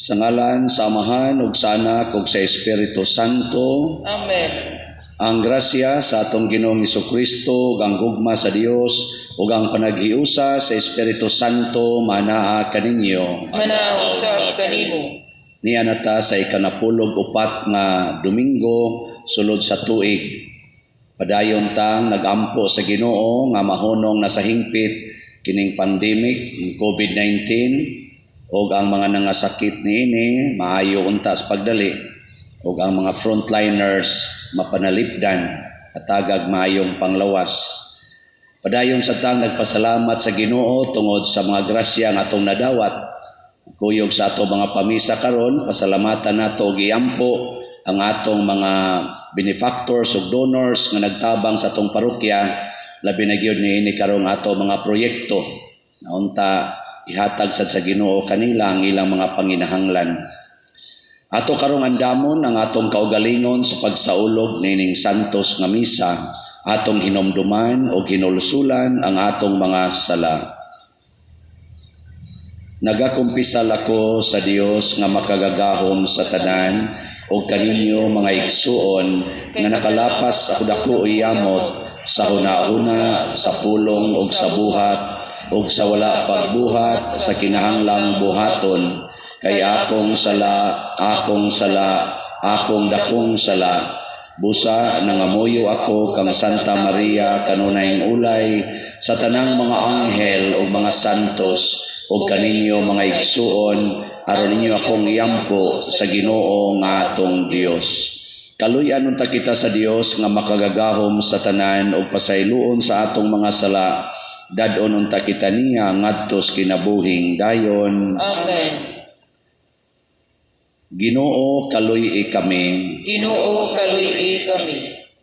Sa ngalan sa Amahan ug sa Anak ug sa Espiritu Santo. Amen. Ang grasya sa atong Ginoong Kristo ug ang gugma sa Dios ug ang panaghiusa sa Espiritu Santo manaa kaninyo. Manaa usab kanimo. Nia na ta sa ikanapulog upat nga Domingo sulod sa tuig. Padayon tang nagampo sa Ginoo nga mahunong na sa hingpit kining pandemic ng COVID-19 ug ang mga nangasakit niini maayo unta sa pagdali ug ang mga frontliners mapanalipdan at tagag maayong panglawas. Padayon sa tang nagpasalamat sa Ginoo tungod sa mga grasya nga atong nadawat. Kuyog sa ato mga pamisa karon, pasalamatan nato og iampo ang atong mga benefactors ug donors nga nagtabang sa atong parokya, labi na gyud niini karong ato mga proyekto. Naunta ihatag sad sa Ginoo kanila ang ilang mga panginahanglan. Ato karong andamon ang atong kaugalingon sa pagsaulog nining santos nga misa, atong hinomduman o hinulsulan ang atong mga sala. Nagakumpisal ako sa Dios nga makagagahom sa tanan ug kaninyo, mga igsuon, nga nakalapas ako dako yamot sa hunahuna, sa pulong ug sa buhat ug sa wala pagbuhat sa kinahanglang buhaton, kay akong sala, akong sala, akong dakong sala. Busa nangamuyo ako kang Santa Maria, kanunayng ulay, sa tanang mga anghel ug mga santos, ug kaninyo, mga igsuon, aron ninyo akong iampo sa Ginoo nga atong Dios. Kaluy-an unta kita sa Dios nga makagagahom sa tanan ug pasayloon sa atong mga sala. Dad-on unta kita niya ngadto sa kinabuhing dayon. Amen. Ginoo, kaluy-i kami. Ginoo, kaluy-i kami.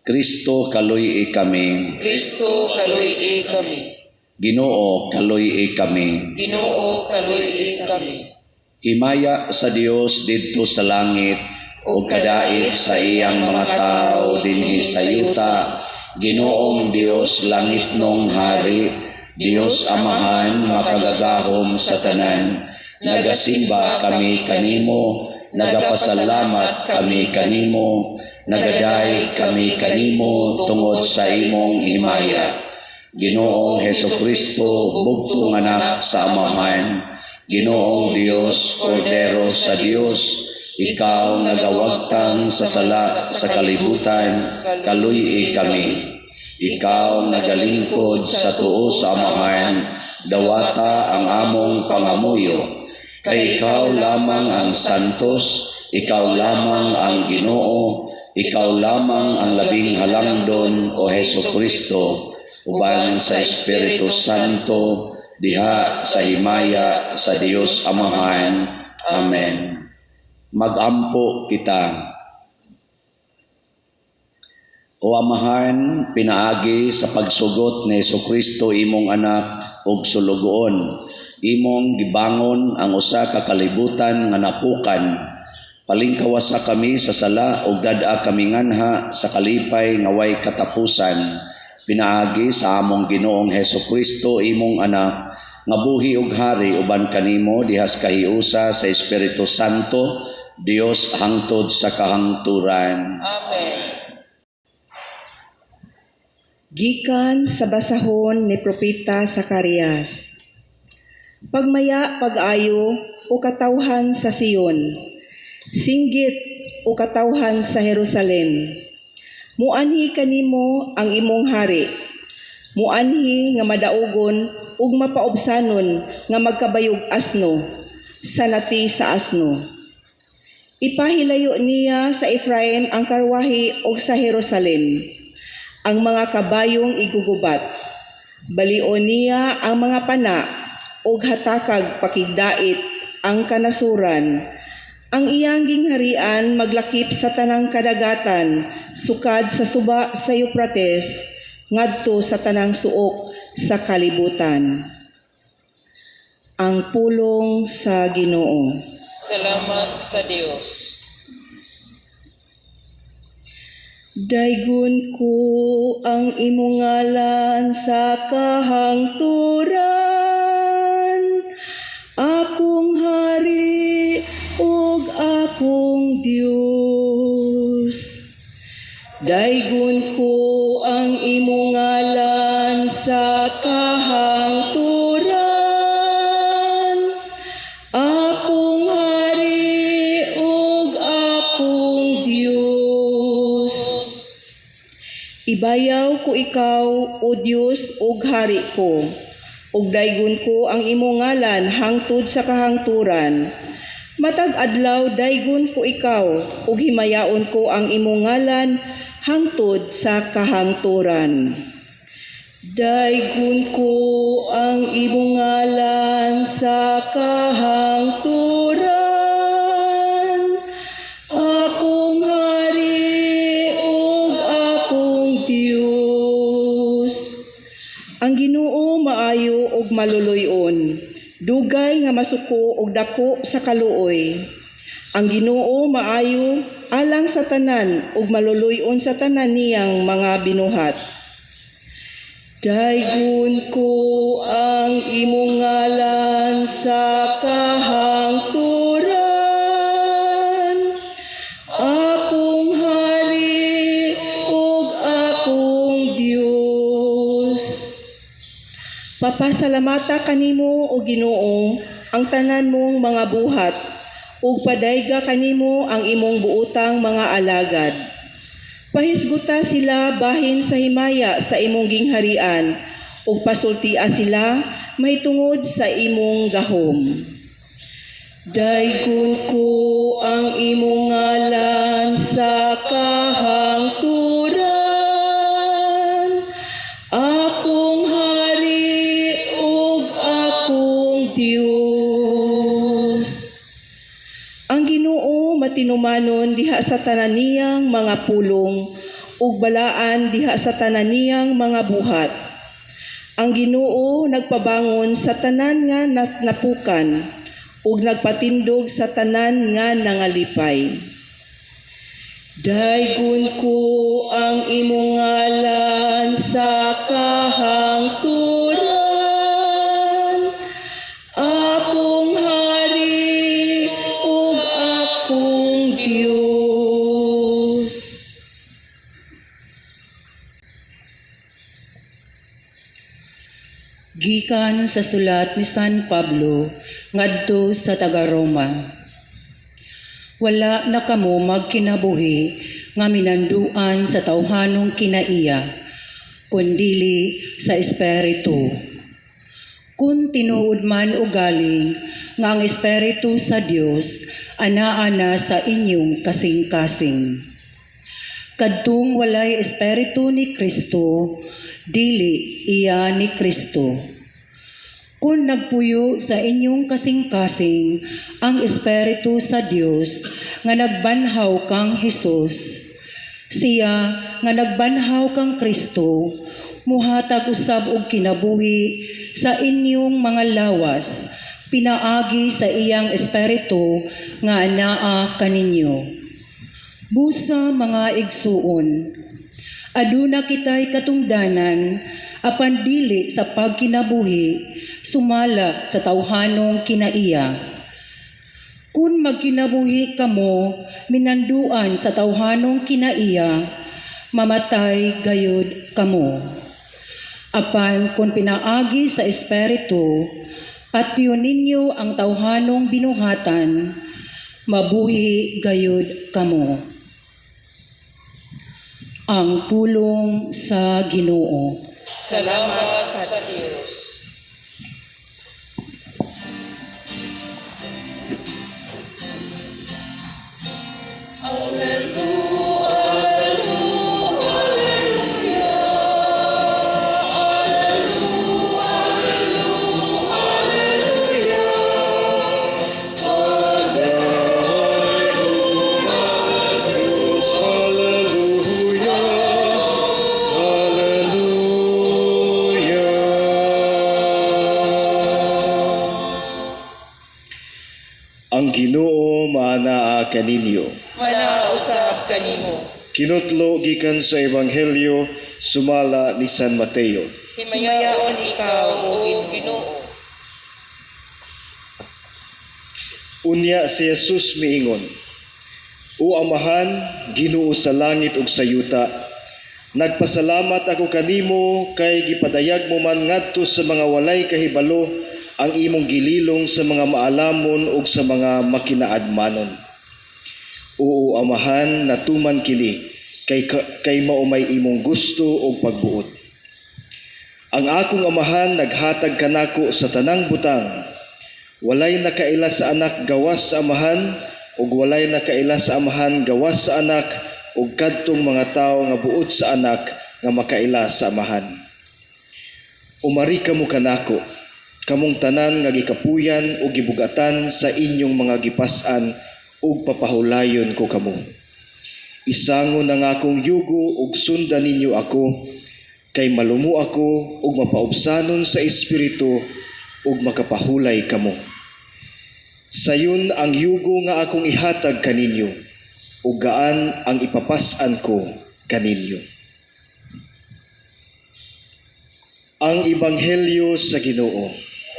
Kristo, kaluy-i kami. Kristo, kaluy-i kami. Ginoo, kaluy-i kami. Ginoo, kaluy-i kami. Himaya sa Dios didto sa langit ug kadait sa iyang mga tao dinhi sa yuta. Ginoong Dios, langitnong hari, Dios Amahan makagagahom sa tanan. Nagasimba kami kanimo, nagapasalamat kami kanimo, nagaday kami kanimo tungod sa imong himaya. Ginoong Heso Kristo, bugtong Anak sa Amahan, Ginoong Dios, Kordero sa Dios, ikaw nagawagtang sa sala sa kalibutan, kaluy-i kami. Ikaw nagalingkod sa tuo sa Amahan, dawata ang among pangamuyo. Kay ikaw lamang ang santos, ikaw lamang ang Ginoo, ikaw lamang ang labing halangdon, o Heso Kristo, uban sa Espiritu Santo, diha sa himaya sa Dios Amahan. Amen. Magampo kita. O Amahan, pinaagi sa pagsugot ni Hesus Kristo imong Anak ug sulugoon, imong gibangon ang usa ka kalibutan nga napukan. Palingkawasa kami sa sala ug dad-a kami nganha sa kalipay nga way katapusan. Pinaagi sa among Ginoong Hesus Kristo, imong Anak, nga buhi ug hari uban kanimo diha sa kahiusa sa Espiritu Santo, Dios hangtod sa kahangturan. Amen. Gikan sa basahon ni Propeta Zacarias. Pagmaya pag-ayo, o katawhan sa Sion. Singgit, o katawhan sa Jerusalem. Muanhi kanimo ang imong hari. Muanhi nga madaugon ug mapaubsanon nga magkabayog asno sa nati sa asno. Ipahilayo niya sa Ephraim ang karwahe ug sa Jerusalem ang mga kabayong igugubat. Balion niya ang mga pana ug hatakag pakigdait ang kanasuran. Ang iyang gingharian maglakip sa tanang kadagatan, sukad sa suba sa Euphrates ngadto sa tanang suok sa kalibutan. Ang pulong sa Ginoo. Salamat sa Dios. Daygon ko ang imong ngalan sa kahangturan. Akong hari ug Daygon ko ang imong ngalan sa kahangturan. Akong hari ug akong Dios. Ibayaw ko ikaw, O Dios, ug hari ko. Ug daygon ko ang imong ngalan hangtod sa kahangturan. Matag adlaw daygon ko ikaw, ug himayaon ko ang imong ngalan hangtod sa kahangturan. Daygon ko ang imong ngalan sa kahangturan. Akong hari ug akong Dios. Ang Ginoo maayo ug maluluy-on, dugay nga masuko ug dako sa kaluoy. Ang Ginoo maayo alang sa tanan ug maluluy-on sa tanan niyang mga binuhat. Daygon ko ang imong ngalan sa kahangturan. Akong hari ug akong Dios. Papasalamata kanimo, o Ginoo, ang tanan mong mga buhat ug padayga kanimo ang imong buotang mga alagad. Pahisguta sila bahin sa himaya sa imong gingharian ug pasultia sila mahitungod sa imong gahom. Daygon ko ang imong ngalan sa kahangturan. Akong hari ug akong Dios. Ang Ginoo matinumanon diha sa tanan niyang mga pulong ug balaan diha sa tanan niyang mga buhat. Ang Ginoo nagpabangon sa tanan nga napukan ug nagpatindog sa tanan nga nangalipay. Daygon ko ang imong ngalan sa kahangturan. Akong hari ug akong Dios. Gikan sa sulat ni San Pablo ngadto sa taga-Roma. Wala na kamo magkinabuhi nga minanduan sa tawhanong kinaiya, kundili sa Espiritu. Kung tinuod man o galing nga ang Espiritu sa Dios anaa na sa inyong kasing-kasing. Kadtong walay Espiritu ni Kristo, dili iya ni Kristo. Kung nagpuyo sa inyong kasing-kasing ang Espiritu sa Dios nga nagbanhaw kang Hesus, siya nga nagbanhaw kang Kristo, muhatag usab og kinabuhi sa inyong mga lawas, pinaagi sa iyang Espiritu nga anaa kaninyo. Busa mga igsuon, aduna kitay katungdanan apan dili sa pagkinabuhi sumala sa tawhanong kinaiya. Kun magkinabuhi kamo minanduan sa tawhanong kinaiya, mamatay gayud kamo. Apan kun pinaagi sa Espiritu, patyon ninyo ang tawhanong binuhatan, mabuhi gayud kamo. Ang pulong sa Ginoo. Salamat sa Dios. Hallelujah, hallelujah. Ang Ginoo maanaa kaninyo. Manausap kanimo. Kinutlo gikan sa Ebanghelyo sumala ni San Mateo. Himayaon ikaw, O Ginoo. Unya si Jesus miingon, O Amahan, Ginoo sa langit ug sa yuta, nagpasalamat ako kanimo kay gipadayag mo man ngadto sa mga walay kahibalo ang imong gililong sa mga maalamon ug sa mga makinaadmanon. Oo, Amahan, natuman kini kay mao may imong gusto ug pagbuot. Ang akong Amahan naghatag kanako sa tanang butang. Walay nakaila sa Anak gawas sa Amahan, ug walay nakaila sa Amahan gawas sa Anak ug kadtong mga tawo nga buot sa Anak nga makaila sa Amahan. Umari kamo kanako, kamong tanan nga gikapuyan ug gibugatan sa inyong mga gipas-an, ug papahulayon ko kamo. Isangon ang akong yugo ug sundan ninyo ako, kay malumo ako ug mapaubsanon sa espiritu, ug makapahulay kamo. Sayon ang yugo nga akong ihatag kaninyo, ug gaan ang ipapas-an ko kaninyo. Ang Ebanghelyo sa Ginoo.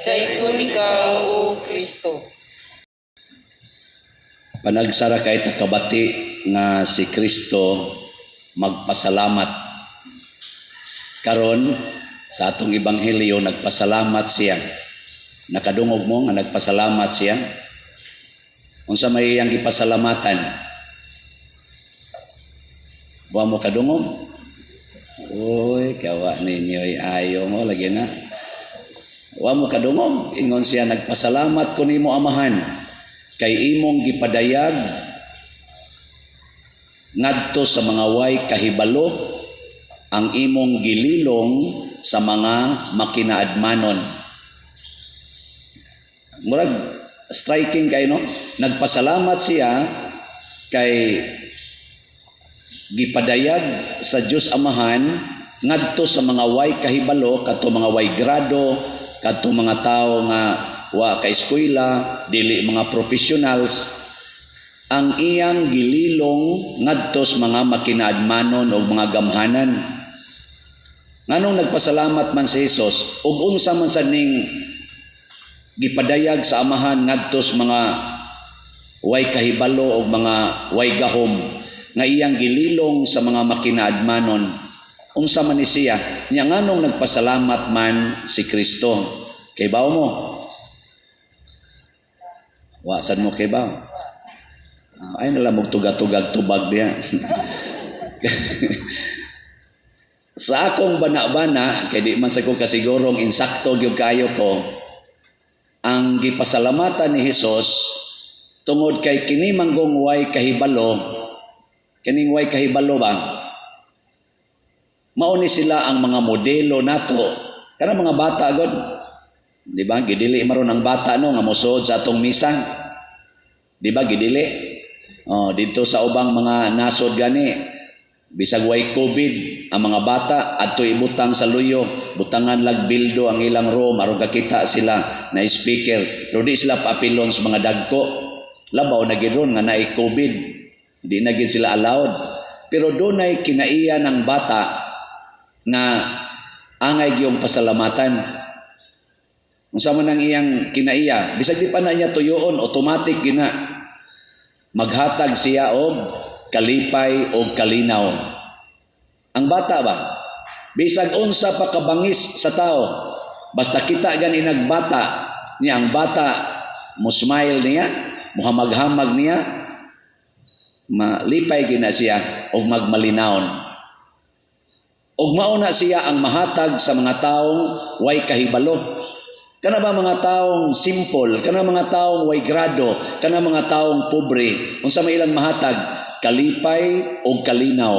Daigom ikaw, O Kristo. Panagsara kay takabati nga si Kristo magpasalamat. Karon sa atong ebanghelyo, nagpasalamat siya. Nakadungog mo nga nagpasalamat siya? Unsa may iyang gipasalamatan? Wa mo kadungog? Uy, kawa ninyo ayo mo lagi na. Wa mo kadungog? Ingon siya, "Nagpasalamat ko nimo, Amahan, kay imong gipadayag ngadto sa mga way kahibalo ang imong gililong sa mga makinaadmanon." Murag striking kay, no? Nagpasalamat siya kay gipadayag sa Dios Amahan ngadto sa mga way kahibalo, kadto mga way grado, kadto mga tawo nga wa ka eskwela, dili mga professionals, ang iyang gililong ngadto sa mga makinaadmanon o mga gamhanan. Nganong nagpasalamat man si Jesus ug unsa man sad ning gipadayag sa Amahan ngadto sa mga way kahibalo o mga way gahom nga iyang gililong sa mga makinaadmanon? Unsa man ni siya nya? Nganong nagpasalamat man si Kristo? Kay bawo mo? Wa sad mo kay bawo? Ay nala mo tugag-tugag tubag diya. Sa akong bana-bana, kay di man sa ko kasigurong insakto gyud kayo ko, ang gipasalamatan ni Hesus tungod kay kini manggong way kahibalo, kining way kahibalo ba, mao ni sila ang mga modelo nato. Kana mga bata god, di ba? Gidili maron ang bata, no, nga mosuod sa atong misa, di ba? Gidili. Oh, dito sa ubang mga nasod gani, bisag way COVID, ang mga bata adto ibutang sa luyo, butangan lag bildo ang ilang room aron kakita sila na speaker, pero di sila paapilon sa mga dagko. Labaw na gid ron nga naay COVID, di na gid sila allowed. Pero dunay kinaiya ng bata nga angay giyong pasalamatan. Unsa man ang iyang kinaiya, bisag di pa na niya tuyoon, automatic gina maghatag siya og kalipay og kalinaw. Ang bata ba? Bisag unsa pa kabangis sa tao, basta kita gani nagbata niya, ang bata mo smile niya, muhamag-hamag niya, malipay gina siya og magmalinawon. Og mao na siya ang mahatag sa mga taong way kahibalo. Kana ba mga taong simple, kana mga taong way grado, kana mga taong pobre, unsa may ilang mahatag? Kalipay og kalinaw.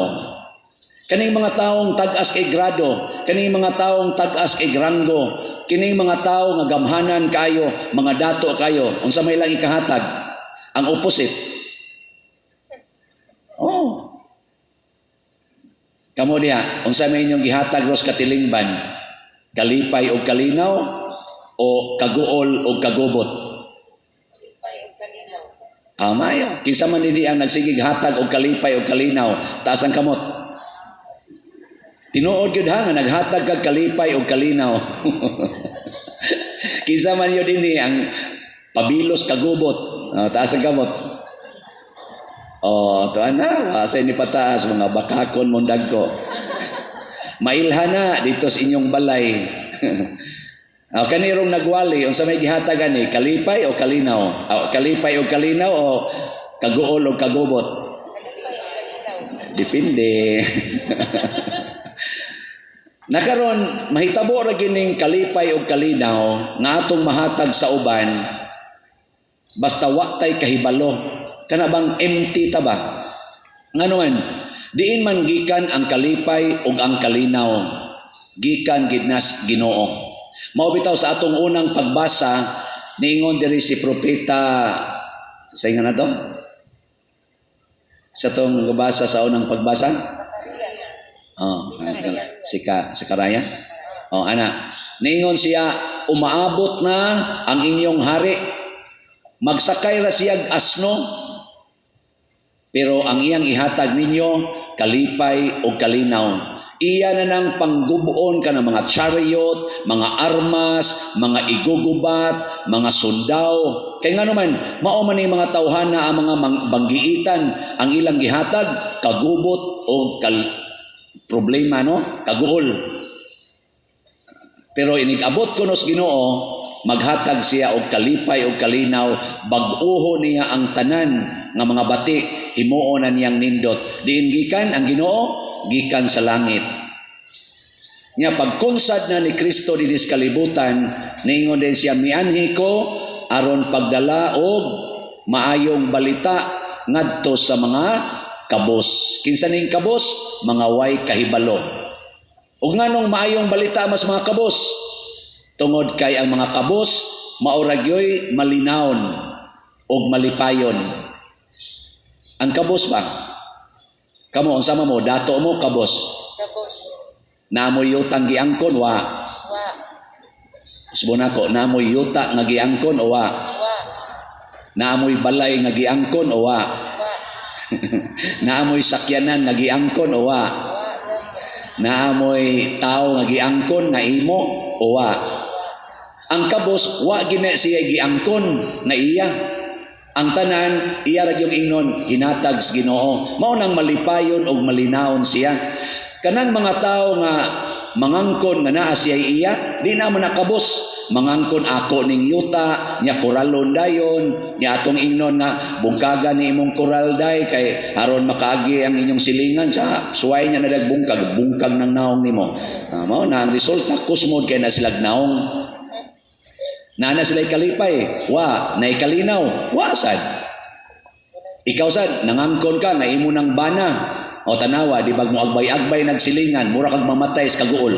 Kaning mga taong tag-as kay grado, kaning mga taong tag-as kay ranggo, kining mga tawo nga gamhanan kayo, mga dato kayo, unsa may ilang ikahatag? Ang opposite. Oh. Kamo diha, unsa may inyong gihatag ros katilingban? Kalipay og kalinaw o kaguol o kagubot? Ah, mayo. Kinsa man dinhi ang nagsigig hatag og kalipay og kalinaw, taas ang kamot. Tinuod gyud ha nga naghatag kag kalipay og kalinaw. Kinsa man yun dinhi ang pabilos kagubot, taas ang kamot. Oh, to ana, asa ni pataas mga bakakon mong dagko. Mailha na dito sa inyong balay. Oh, kanirong nagwali, unsa may gihatag ani, kalipay o kalinaw? Oh, kalipay o kalinaw o kaguol o kagubot? Depende. Nakaron mahitabo ra gining kalipay o kalinaw nga atong mahatag sa uban basta wa tay kahibalo. Kana bang empty ta ba? Ngano man, diin man gikan ang kalipay ug ang kalinaw? Gikan gid nas Ginoo. Mao bitaw sa atong unang pagbasa, niingon diri si propeta sa inga na to? Sa atong gabasa sa unang pagbasa? Oh, si ka Sakaraya. Oh, ana. Niingon siya, umaabot na ang inyong hari. Magsakay ra siyag asno. Pero ang iyang ihatag ninyo, kalipay o kalinaw. Iya na nang panggubuon ka ng mga chariot, mga armas, mga igugubat, mga sundaw. Kay nga naman, mao man ni mga tawhana ang mga banggiitan, ang ilang gihatag, kagubot o problema, no? Kaguol. Pero inig-abot kuno sa Ginoo, maghatag siya og kalipay og kalinaw, bag-uho niya ang tanan nga mga bati, himuon na niyang nindot. Diin gikan ang Ginoo? Gikan sa langit. Nya pagkunsad na ni Kristo dinhi sa kalibutan, niingon din siya, mianhi ko aron pagdala og maayong balita ngadto sa mga kabos. Kinsa ning kabos? Mga way kahibalo. Ug nganong maayong balita mas mga kabos? Tungod kay ang mga kabos mao ra gyoy malinawon ug malipayon. Ang kabos ba? Kamo unsa man mo, dato mo kabos? Kabos. Namoy yutang giangkon wa? Wa. Usbon ako, namoy yuta nga giangkon o wa? Wa. Naamoy balay nga giangkon o wa? Wa. Naamoy sakyanan nga giangkon o wa? Wa. Naamoy tao nga giangkon nga imo o wa? Ang kabos wa gina siya giangkon nga iya. Ang tanan iya ra gyud ingnon hinatag sa Ginoo. Mao nang malipayon og malinawon siya. Kanang mga tao nga mangangkon nga naa siya iya, di na man nakabos. Mangangkon ako ning yuta, nya koralon dayon, nya atong ingnon nga bungkaga ni imong koral day kay aron makaagi ang inyong silingan sa suway niya na dagbungkag, bungkag ng naong nimo. Mao na ang resulta, kusmod kay na silag naong. Naa na sila'y kalipay, wa, naay kalinaw, wa sad. Ikaw sad, nangangkon ka nga imo nang bana. O tanawa, di bag mo agbay-agbay nagsilingan, mura kag mamatay sa kaguol.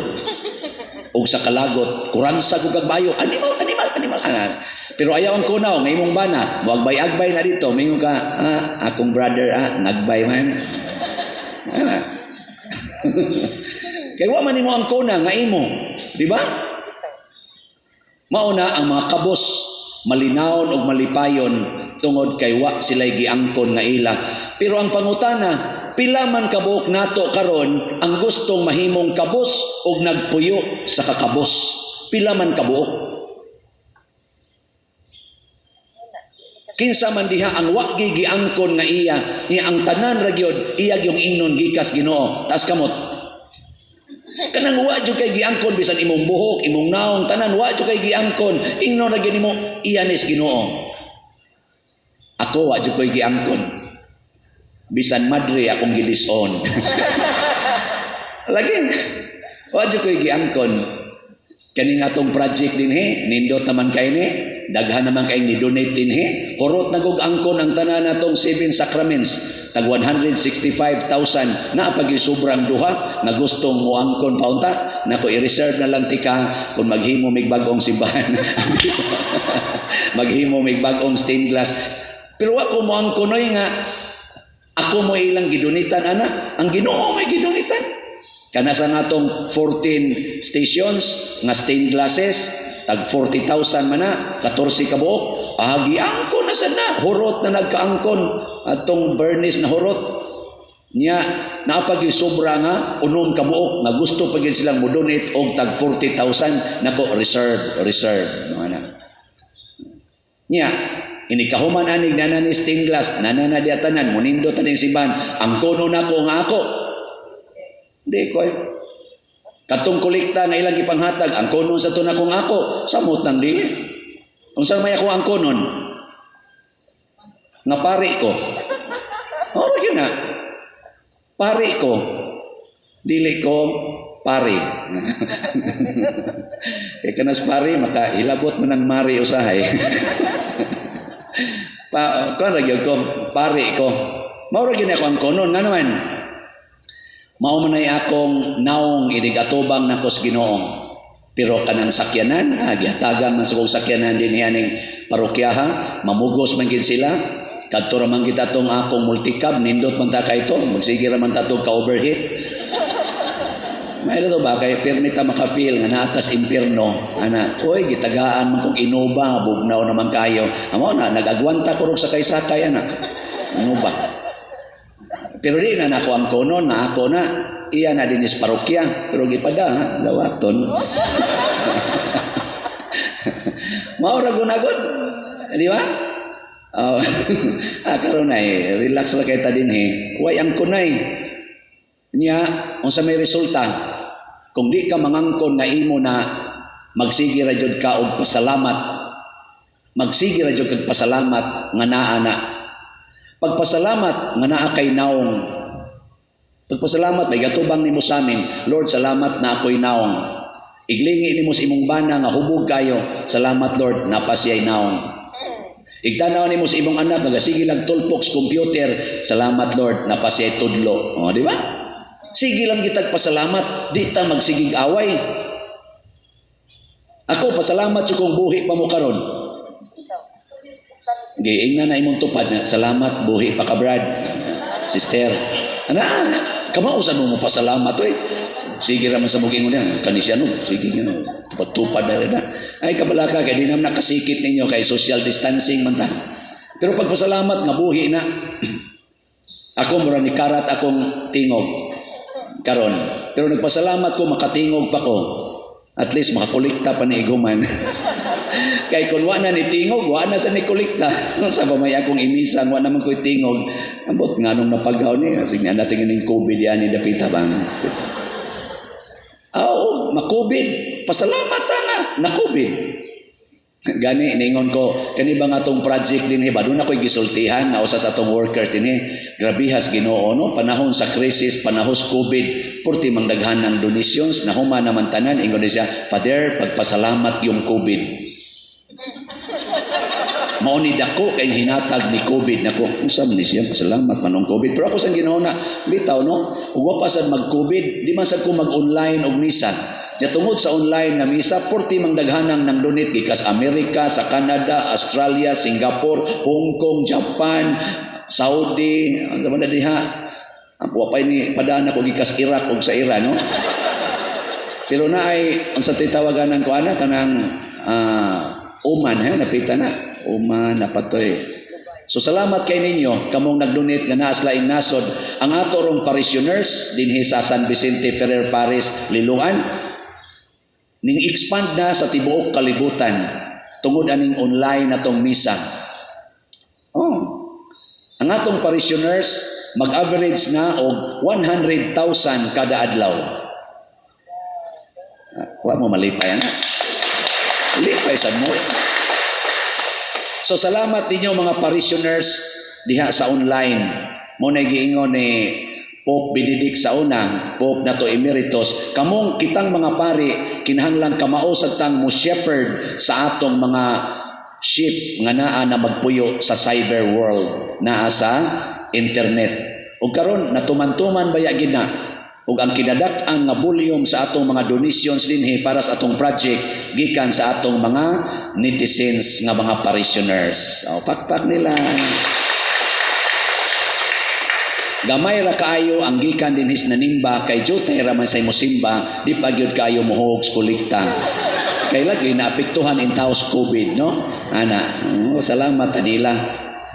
Og sa kalagot, kuransa kog kagbayo, animal, animal, animal. Ana. Pero ayaw ang kunaw, nga imong bana, mo agbay-agbay na dito, mingon ka, akong brother, nagbay man. Ana. Kay wa man nimo ang kuna nga imo, di ba? Mauna ang mga kabos malinawon og malipayon tungod kay wa sila'y giangkon nga ila. Pero ang pangutana, pila man kabuok nato karon ang gustong mahimong kabos og nagpuyo sa kakabos? Pila man kabuok? Kinsa man diha ang wa giangkon nga iya, niya ang tanan ra gyud iya gyung ingnon gikas Ginoo. Taas kamot. Kanang wa jud kay giangkon bisan imong buhok, imong naong, tanan wa jud kay giangkon. Ingnon ra gyud nimo iya nis Ginoo. Ako wa jud koy giangkon. Bisan madre akong gidison. Lagi wa jud koy giangkon. Kani nga atong project dinhi, nindot naman kay ni, daghan naman kay ni donate dinhi. Hurot na gug angkon ang tanan natong 7 sacraments. Tag 165,000 na pag sobrang duha nga gustong moangkon paunta nako, i-reserve na lang tika kung maghimo mig bag-ong simbahan, maghimo mig bag-ong stained glass. Pero wa ko moangkon oy nga ako mo ilang gidonitan ana, ang Ginoo may gidonitan kana sa ngatong 14 stations nga stained glasses, tag 40,000 man na, 14 ka buok. Giangkon na sad na, hurot na nagkaangkon atong burnish na hurot. Nya naa pag sobra nga 6 ka buok nga gusto pa gyud silang mo-donate og tag 40,000 nako, reserve, reserve no ana. Nya Inikahuman anig nana ni stained glass, nana na diya tanan, munindot na ning simbahan. Angkonon nako nga ako. Di ko eh. Katong kolekta nga ilang gipanghatag, angkonon sa to na kung ako, samot nang dili. Unsa may ako angkonon? Nga pari ko. Ora gyud na. Pari ko. Dili ko pari. Kay kanas pari makahilabot man ang mari usahay. Pa kuan ra gyud ko, pari ko. Mao ra gyud ako angkonon nga naman. Mao man ay akong naong inig atubang nako sa Ginoo. Pero kanang sakyanan, gihatagan man sa kong sakyanan din aning parokyaha, mamugos man gid sila. Kadto ra man kita tong akong multicab, nindot man ta kay to, magsige ra man ta tong ka-overheat. May to ba kay pirmi ta maka-feel nga naa tas impierno ana, oy, gitagaan man kong Innova, bugnaw naman kayo. Amo na nagagwanta ko rog sakay-sakay ana. Innova. Pero di na nako angkonon nga ako na iya na dinis parokya, pero gipada ha, lawaton. Mao ra gunagod, di ba? Oh, karon ay relax ra kay ta dinhi. Way ang kunay. Nya unsa may resulta? Kung di ka mangangkon nga imo na magsige ra jud ka og pasalamat. Magsige ra jud kag pasalamat nga naa na. Pagpasalamat nga naa kay naong. Pagpasalamat may gatubang nimo sa amin, Lord, salamat na ako'y naong. Iglingi nimo sa imong bana nga hubog kayo, salamat Lord, napasiyay naong. Igtanaw nimo sa imong anak nga sige lang tulpok sa computer, salamat Lord, napasiyay tudlo. O, di ba? Sige lang kitag pasalamat, di ta magsigig away. Ako pasalamat sa kong buhi pa mo karon. Giingna na imong tupad na salamat buhi pa ka, Brad, sister. Ana, kamao sa mo pasalamat oy. Sige ra man sa mong ingon niya, kani siya no, sige nga tupad-tupad na rin na. Ay kabalaka kay di naman nakasikit ninyo kay social distancing man ta. Pero pagpasalamat nga buhi na. Ako mura ni karat akong tingog karon. Pero nagpasalamat ko makatingog pa ko. At least makakolekta pa ni iguman. Kay kun wa na ni tingog, wa na sa ni kolekta. Sa ba may akong imisang, wa naman ko'y tingog. Ambot nga nung napagaw ni, sige na natin ning COVID yan, ni dapita ba nga? Oo, ma-COVID. Pasalamat ta nga, na-COVID. Gani, ningon ko, kani ba nga tong project din, ba? Doon ako'y gisultihan, nga usa sa atong worker tini, grabihas Ginoo, no? Panahon sa krisis, panahon sa COVID, purti mangdaghan ng donations, nahuma naman tanan, ingon siya, Father, pagpasalamat yung COVID. Mao ni dako kay hinatag ni COVID nako. Unsa man ni siya pasalamat man og COVID. Pero ako sa Ginoo na bitaw no, ug wa pa sad mag-COVID, di man sad ko mag-online og misa. Nya tungod sa online nga misa, purti mang daghanang nang donate gikas Amerika, sa Canada, Australia, Singapore, Hong Kong, Japan, Saudi, ang man na diha. Ang wa pa ni padaan ako gikas Iraq ug sa Iran no. Pero naay ang sa titawagan ko ana kanang Oman ha, napita na. Oman napatoy. So salamat kay ninyo kamong nagdonate nga naas laing nasod. Ang ato rong parishioners dinhi sa San Vicente Ferrer Parish Liloan ning expand na sa tibuok kalibutan tungod aning online natong misa. Oh. Ang atong parishioners mag-average na og 100,000 kada adlaw. Wa mo malipay ana. Lipay sad mo. So salamat ninyo mga parishioners diha sa online. Mo na giingon ni Pope Benedict sa una, Pope nato Emeritus, kamong kitang mga pari kinahanglan kamao sad tang mo shepherd sa atong mga sheep nga naa na magpuyo sa cyber world, naa sa internet. Ug karon natuman-tuman baya gid na ug ang kinadak-an nga volume sa atong mga donations dinhi para sa atong project gikan sa atong mga netizens nga mga parishioners. O, pakpak nila. Gamay ra kaayo ang gikan dinhi sa nanimba kay jutay ra man sa musimba, di pa gyud kaayo mohuog sa kolekta. Kay lagi naapektuhan in taos COVID, no? Ana, oh, salamat tanila.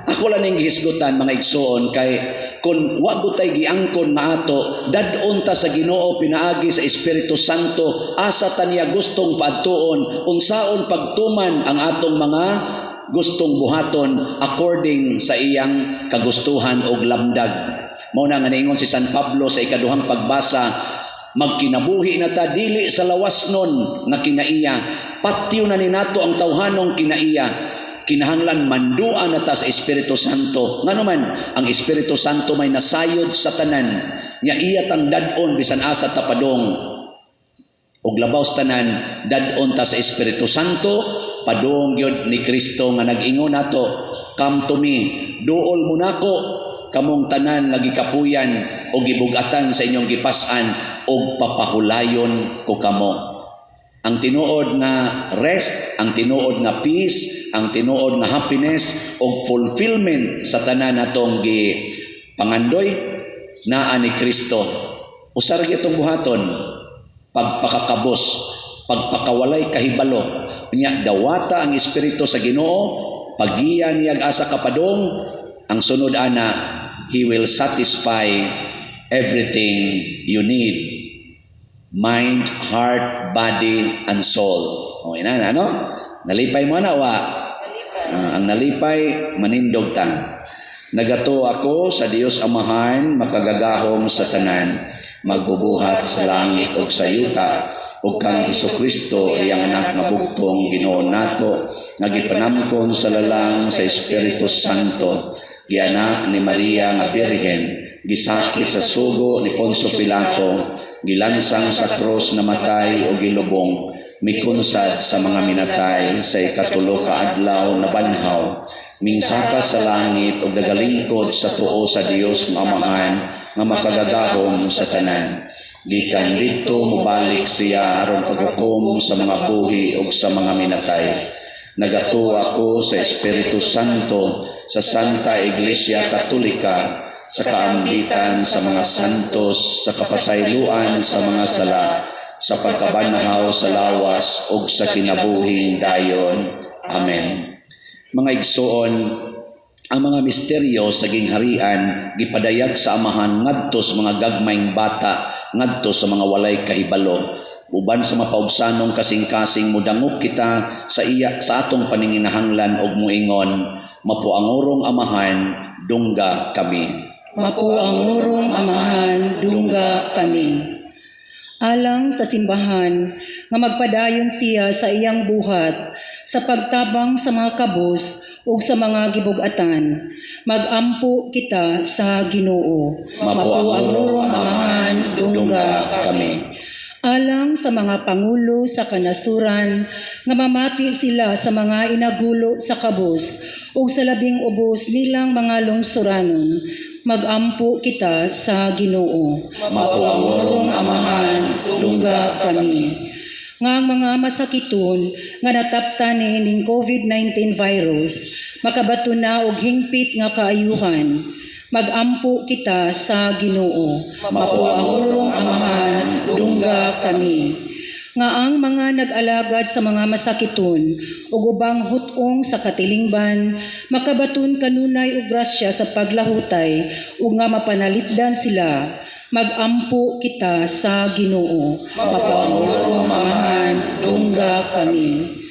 Ako lang ning gihisgutan mga igsuon kay kung wa gud tay giangkon nga ato, dad-on ta sa Ginoo pinaagi sa Espiritu Santo, asa ta niya gustong paadtuon, unsaon pagtuman ang atong mga gustong buhaton according sa iyang kagustuhan og lamdag. Mao na nga niingon si San Pablo sa ikaduhang pagbasa, magkinabuhi na ta dili sa lawasnon nga kinaiya, patyo na ni nato ang tawhanong kinaiya. Kinahanglan mandua na ta sa Espiritu Santo. Ngano man, ang Espiritu Santo may nasayod sa tanan nya iya tang dad-on bisan asa ta padong. Ug labaw sa tanan, dad-on ta sa Espiritu Santo, padung gyud ni Kristo nga nag-ingon nato, "Come to me, duol mo nako kamong tanan nga gikapuyan o gibugatan sa inyong gipas-an, ug papahulayon ko kamo." Ang tinuod nga rest, ang tinuod nga peace, ang tinuod nga happiness ug fulfillment sa tanan natong gi pangandoy naa ni Kristo. Usa ra itong buhaton, pagpakakabos, pagpakawalay kahibalo. Nya dawata ang Espiritu sa Ginoo, pagiya niyag asa kapadong, ang sunod ana, He will satisfy everything you need. Mind, heart, body, and soul. O, ina na, ano? Nalipay mo na, wa? Ah, ang nalipay, manindog ta. Nagatuo ako sa Dios Amahan, makagagahom sa tanan, magbubuhat sa langit ug sa yuta, ug kang Hesukristo, iyang anak nga bugtong Ginoo nato, nga gipanamkon sa lalang sa Espiritu Santo, gianak ni Maria nga Birhen, gisakit sa sugo ni Poncio Pilato, gilansang sa krus, namatay o gilubong, mikunsad sa mga minatay, sa ikatulo ka adlaw nabanhaw, mingsaka sa langit ug nagalingkod sa tuo sa Dios nga Amahan nga makagagahom sa tanan. Gikan didto mobalik siya aron paghukom sa mga buhi ug sa mga minatay. Nagatuo ako sa Espiritu Santo, sa Santa Iglesia Katolika, sa kaambitan sa mga santos, sa kapasayloan sa mga sala, sa pagkabanhaw sa lawas ug sa kinabuhing dayon. Amen. Mga igsoon, ang mga misteryo sa gingharian gipadayag sa Amahan ngadto sa mga gagmayng bata, ngadto sa mga walay kahibalo. Uban sa mapaubsanong kasing-kasing, mudangop kita sa iya sa atong paninginahanglan og muingon, "Mapuangurong Amahan, dungga kami." Mapuangurong Amahan, dungga kami. Alang sa simbahan, nga magpadayon siya sa iyang buhat, sa pagtabang sa mga kabos ug sa mga gibugatan, magampo kita sa Ginoo. Mapuangurong Amahan, dungga kami. Alang sa mga pangulo sa kanasuran, nga mamati sila sa mga inagulo sa kabos ug sa labing ubos nilang mga lungsuranon, magampo kita sa Ginoo. Mapuangurong Amahan, dungga kami. Nga ang mga masakiton nga nataptan niining COVID-19 virus makabaton na og hingpit nga kaayuhan, magampo kita sa Ginoo. Mapuangurong Amahan, dungga kami. Nga ang mga nag-alagad sa mga masakiton ug ubang hut-ong sa katilingban makabaton kanunay og grasya sa paglahutay ug nga mapanalipdan sila, magampo kita sa Ginoo. Mapuangurong Amahan, dungga kami.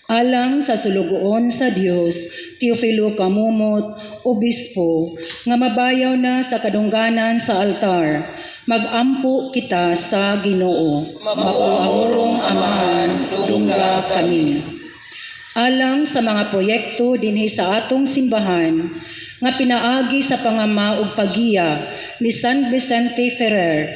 Alang sa sulugoon sa Dios, Teofilo Camomot, Obispo, nga mabayaw na sa kadungganan sa altar, magampo kita sa Ginoo. Mapuangurong Amahan, dungga kami. Alang sa mga proyekto dinhi sa atong simbahan nga pinaagi sa pangama ug pagiya ni San Vicente Ferrer,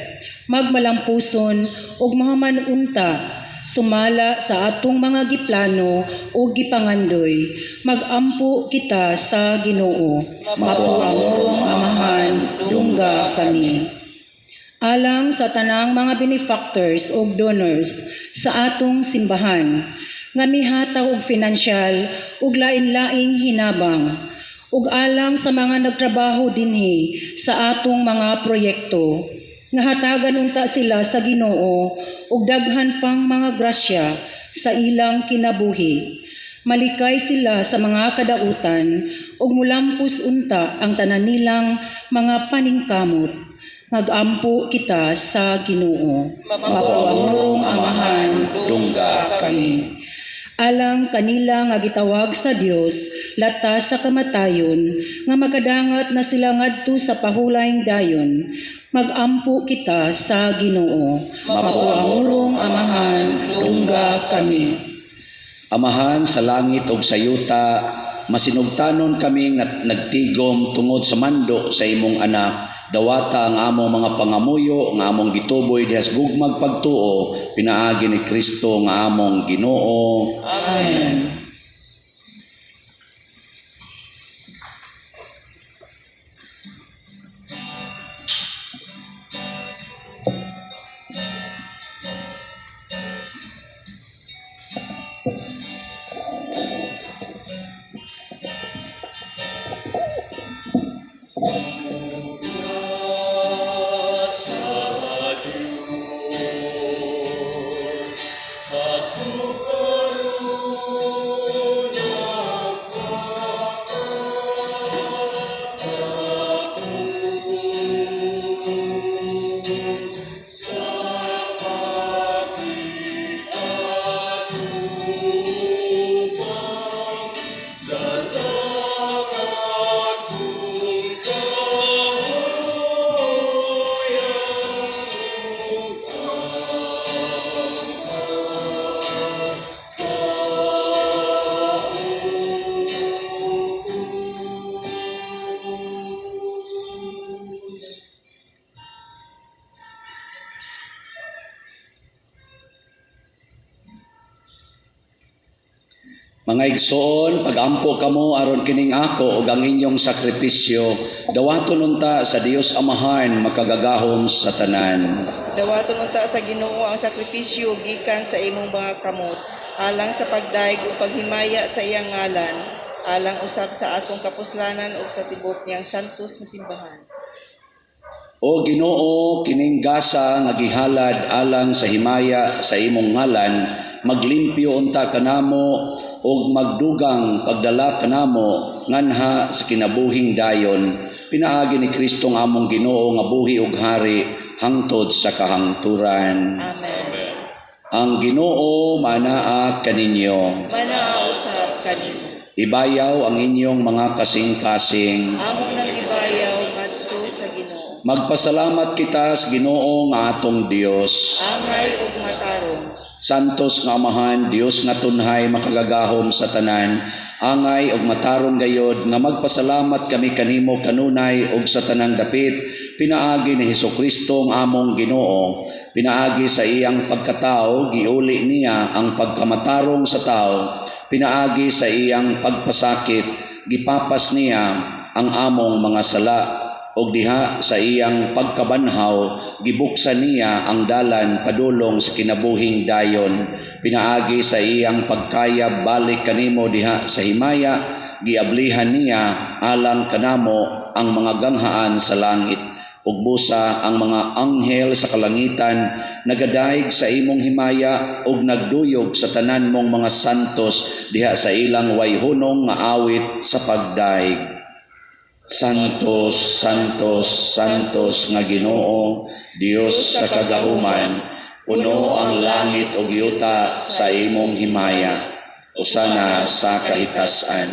magmalampuson ug mahuman unta sumala sa atong mga giplano ug gipangandoy, magampo kita sa Ginoo. Mapuangurong Amahan, dungga kami. Alang sa tanang mga benefactors ug donors sa atong simbahan nga mihatag og financial ug lain-laing hinabang, ug alang sa mga nagtrabaho dinhi sa atong mga proyekto, nga hatagan unta sila sa Ginoo og daghan pang mga grasya sa ilang kinabuhi, malikay sila sa mga kadautan ug mulampos unta ang tanan nilang mga paningkamot, magampo kita sa Ginoo. Mapuangurong Amahan, dungga kami. Alang Alang kanila nga gitawag sa Dios latas sa kamatayon, nga makadangat na sila ngadto sa pahulayng dayon. Magampo kita sa Ginoo. Mapuangurong Amahan, dungga kami. Amahan sa langit ug sa yuta, masinugtanon kaming nagtigom tungod sa mando sa imong anak. Dawata ang among mga pangamuyo nga among gituboy diha sa gugmag pagtuo pinaagi ni Kristo nga among Ginoo. Amen. Mga igsoon, pagampo kamo aron kining ako ug ang inyong sakripisyo, dawaton unta sa Dios Amahan makagagahom sa tanan. Dawaton unta sa Ginoo ang sakripisyo gikan sa imong mga kamot, alang sa pagdayeg ug paghimaya sa iyang ngalan, alang usab sa atong kapuslanan ug sa tibuok niyang santos nga simbahan. O Ginoo, kining gasa nga gihalad alang sa himaya sa imong ngalan, maglimpyo unta kanamo ug magdugang pagdala kanamo nganha sa kinabuhing dayon, pinaagi ni Kristo nga among Ginoo nga buhi ug hari hangtod sa kahangturan. Amen. Ang Ginoo manaa kaninyo. Manaa usab kanimo. Ibayaw ang inyong mga kasing-kasing. Among nang ibayaw ngadto sa Ginoo. Magpasalamat kita sa Ginoo nga atong Dios. Angay ug matarong. Santos nga Amahan, Dios nga tunhay makagagahom sa tanan, angay ug matarong gayod nga magpasalamat kami kanimo kanunay ug sa tanang dapit, pinaagi ni Hesukristo ang among Ginoo. Pinaagi sa iyang pagkatao, giuli niya ang pagkamatarong sa tao. Pinaagi sa iyang pagpasakit, gipapas niya ang among mga sala. Og diha sa iyang pagkabanhaw, gibuksan niya ang dalan padulong sa kinabuhing dayon. Pinaagi sa iyang pagkayab balik kanimo diha sa himaya, giablihan niya alang kanamo ang mga ganghaan sa langit. Ug busa ang mga anghel sa kalangitan nagadayeg sa imong himaya ug nagduyog sa tanan mong mga santos diha sa ilang wayhunong nga awit sa pagdayeg. Santos, Santos, Santos nga Ginoo, Dios sa kagahuman, puno ang langit ug yuta sa imong himaya. Usana sa kahitasan.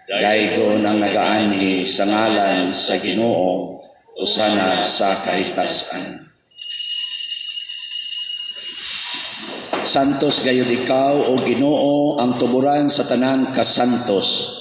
Daygon ang nagaanhi sa ngalan sa Ginoo, usana sa kahitasan. Santos gayud ikaw o Ginoo ang tuburan sa tanang kasantos.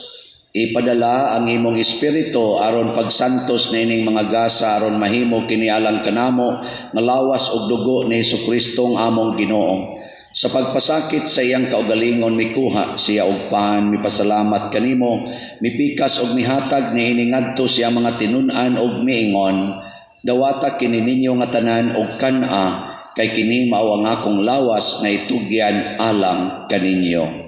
Ipadala ang imong espiritu aron pagsantos niining mga gasa aron mahimo kini alang kanamo nga lawas ug dugo ni Hesukristo ang among Ginoo. Sa pagpasakit sa iyang kaugalingon mikuha siya og pan, mipasalamat kanimo, mipikas og mihatag niini ngadto sa iyang mga tinun-an og miingon, dawata kini ninyo nga tanan og kan-a, kay kini mao ang akong lawas nga itugyan alang kaninyo.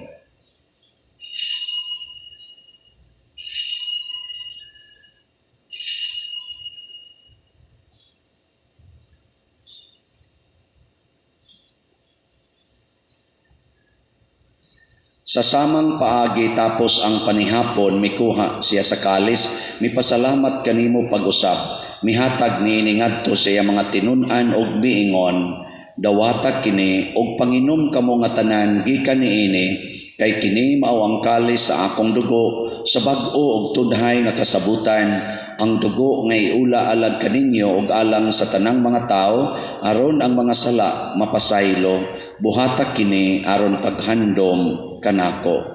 Sa samang paagi tapos ang panihapon, mikuha siya sa kalis, mipasalamat kanimo pag-usap, mihatag niini ngadto sa iyang mga tinun-an og miingon, dawata kini og panginom kamo nga tanan gikan niini, Kay kini mao ang kalis sa akong dugo sa bag-o ug tunhay nga kasabutan, ang dugo nga iula alang kaninyo ug alang sa tanang mga tawo aron ang mga sala mapasaylo. Buhata kini aron paghandom kanako.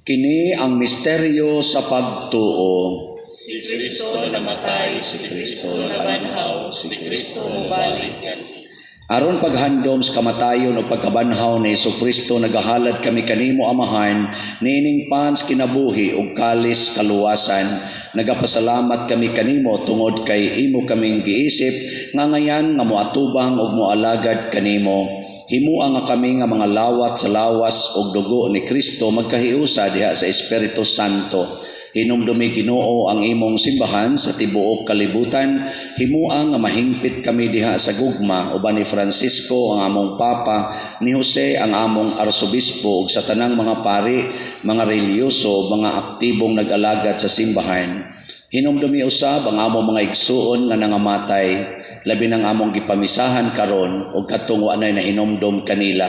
Kini ang misteryo sa pagtuo. Si Kristo namatay, si Kristo nabanhaw, si Kristo mobalik nganhi. Aron paghandom sa kamatayon o pagkabanhaw ni Hesukristo, nagahalad kami kanimo, Amahan, niining pan sa kinabuhi ug kalis kaluwasan. Nagapasalamat kami kanimo tungod kay imo kaming giisip nga ngayan nga moatubang ug moalagad kanimo. Himua nga kami nga mga lawat sa lawas ug dugo ni Kristo magkahiusa diha sa Espiritu Santo. Hinumdumi, Ginoo, ang imong simbahan sa tibuok kalibutan. Himua nga mahingpit kami diha sa gugma uban ni Francisco ang among Papa, ni Jose ang among Arsobispo ug sa tanang mga pari, mga relihiyoso, mga aktibong nag-alagad sa simbahan. Hinumdumi usab ang among mga igsuon nga nangamatay, labi ng among gipamisahan karon ug katong wa nay nahinumdom kanila.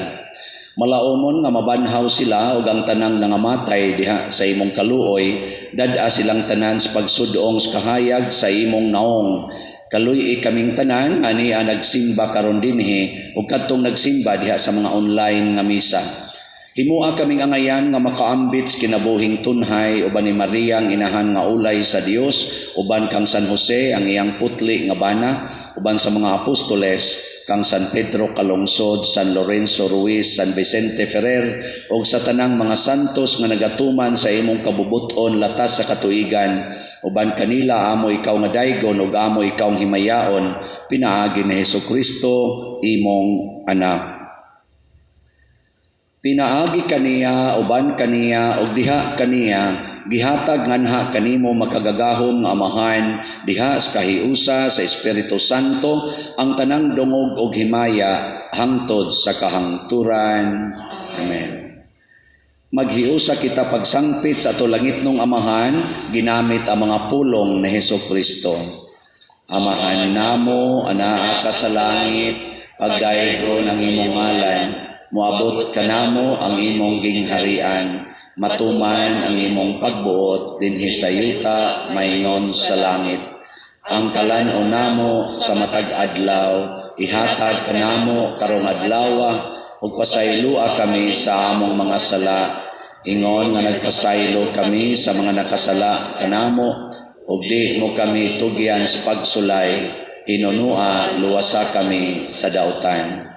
Malaumon nga mabanhaw sila ug ang tanang nangamatay diha sa imong kaluoy, dad-a silang tanan sa pagsudong sa kahayag sa imong naong. Kaluy-i kaming tanan ani ang nagsimba karon dinhi ug kadtong nagsimba diha sa mga online nga misa. Himua kaming angayan nga makaambit sa kinabuhing tunhay uban ni Maria ang inahan nga ulay sa Dios, uban kang San Jose ang iyang putli nga bana, uban sa mga apostoles, kang San Pedro Calungsod, San Lorenzo Ruiz, San Vicente Ferrer ug sa tanang mga santos nga nagatuman sa imong kabubut-on latas sa katuigan. Uban kanila amo ikaw nga daygon ug amo ikaw himayaon pinaagi ni Hesukristo imong anak. Pinaagi kaniya, uban kaniya, ug diha kaniya, gihatag nganha kanimo makagagahom nga Amahan, diha sa kahiusa sa Espiritu Santo, ang tanang dungog ug himaya hangtod sa kahangturan. Amen. Maghiusa kita pagsangpit sa ato langitnong Amahan, ginamit ang mga pulong ni Hesukristo. Amahan namo, anaa ka sa langit, pagdaygon ang imong ngalan, moabot kanamo ang imong gingharian, matuman ang imong pagbuot dinhi sa yuta maingon sa langit. Ang kalan-on namo sa matag adlaw ihatag kanamo karong adlawa, ug pasayloa kami sa among mga sala, ingon nga nagpasaylo kami sa mga nakasala kanamo, ug di mo kami tugyan sa pagsulay, hinunua luwasa kami sa dautan.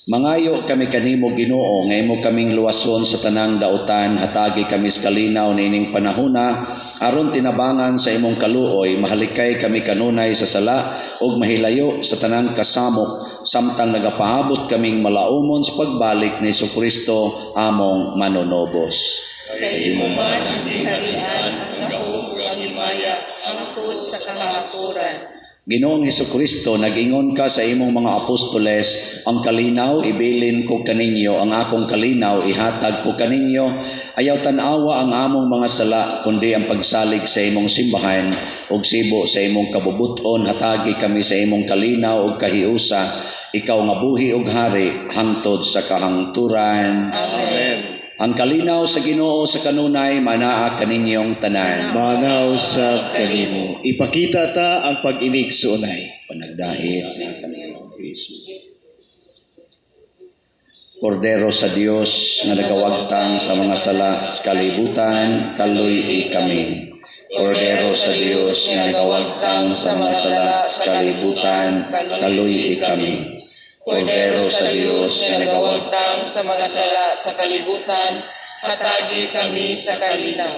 Mangayo kami kanimo, Ginoo, nga imo kaming luwason sa tanang dautan, hatagi kami sa kalinaw niining panahona aron tinabangan sa imong kaluoy mahalikay kami kanunay sa sala ug mahilayo sa tanang kasamok samtang nagapaabot kaming malaumon sa pagbalik ni Kristo among manunobos. Kay imo man ang gingharian, ang gahom ug ang himaya hangtod sa kahangturan. Ginoong Hesukristo, nag-ingon ka sa imong mga apostoles, "Ang kalinaw ibilin ko kaninyo, ang akong kalinaw ihatag ko kaninyo." Ayaw tan-awa ang among mga sala, kundi ang pagsalig sa imong simbahan, ug sibo sa imong kabubuton, hatagi kami sa imong kalinaw ug kahiusa, ikaw nga buhi ug hari hangtod sa kahangturan. Amen. Ang kalinaw sa Ginoo sa kanunay manaa kaninyong tanan. Manaa usab kanimo. Ipakita ta ang pag-inigsuonay. Panagdait na kami. Kordero sa Dios nga nagawagtang sa mga sala sa kalibutan, kaluy-i kami. Kordero sa Dios nga nagawagtang sa mga sala sa kalibutan, kaluy-i kami. Kordero sa Dios nga nagawagtang nagawagtang sa mga sala sa kalibutan, hatagi kami sa kalinaw.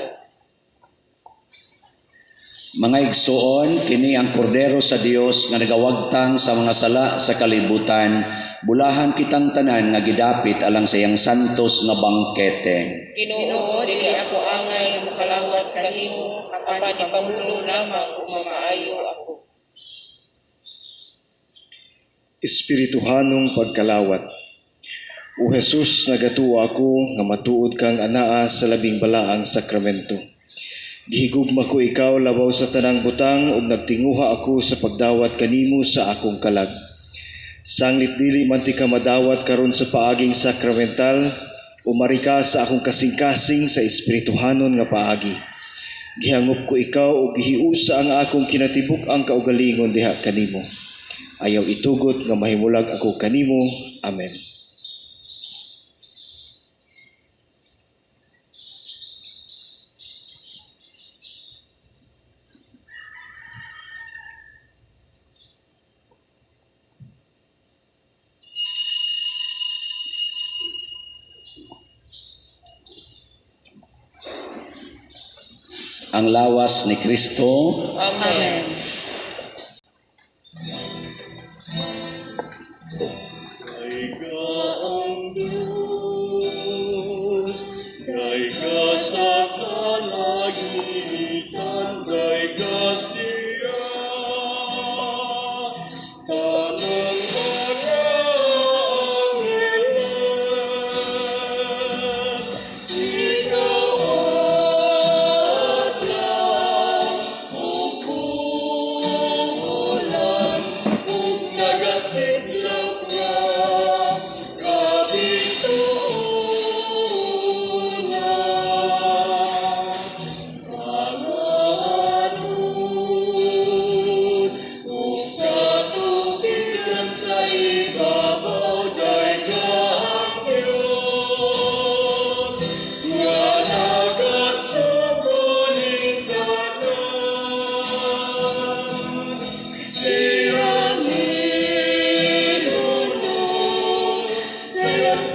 Mga igsuon, kini ang kordero sa Dios nga nagawagtang sa mga sala sa kalibutan. Bulahan kitang tanan nga gidapit alang sa iyang santos nga bangkete. Ginoo, dili ako angay nga mokalawat kanimo, apan ipamulong lamang ug mamaayo ako. Espirituhanong pagkalawat. O Jesus, nagatuo ako nga matuod kang anaa sa Labing Balaang Sakramento. Gihigugma ko ikaw labaw sa tanang butang ug nagtinguha ako sa pagdawat kanimo sa akong kalag. Sanglit dili man tika madawat karon sa paaging sakramental, umari ka sa akong kasing-kasing sa espirituhanon nga paagi. Gihangop ko ikaw ug gihiusa ang akong kinatibuk-ang kaugalingon diha kanimo. Ayaw itugot nga mahimulag ako kanimo. Amen. Ang lawas ni Kristo. Amen. Dayga ang Diyos, dayga sa kalangitan, dayga siya, tanang mga angeles, ikaw at lang, ukulan, ug nagatidlaw ka, kabituonan. Panganod, ug katubigan sa ibabaw, dayga ang Diyos, nga nagasugo ning tanan. Siya minunod sa iyang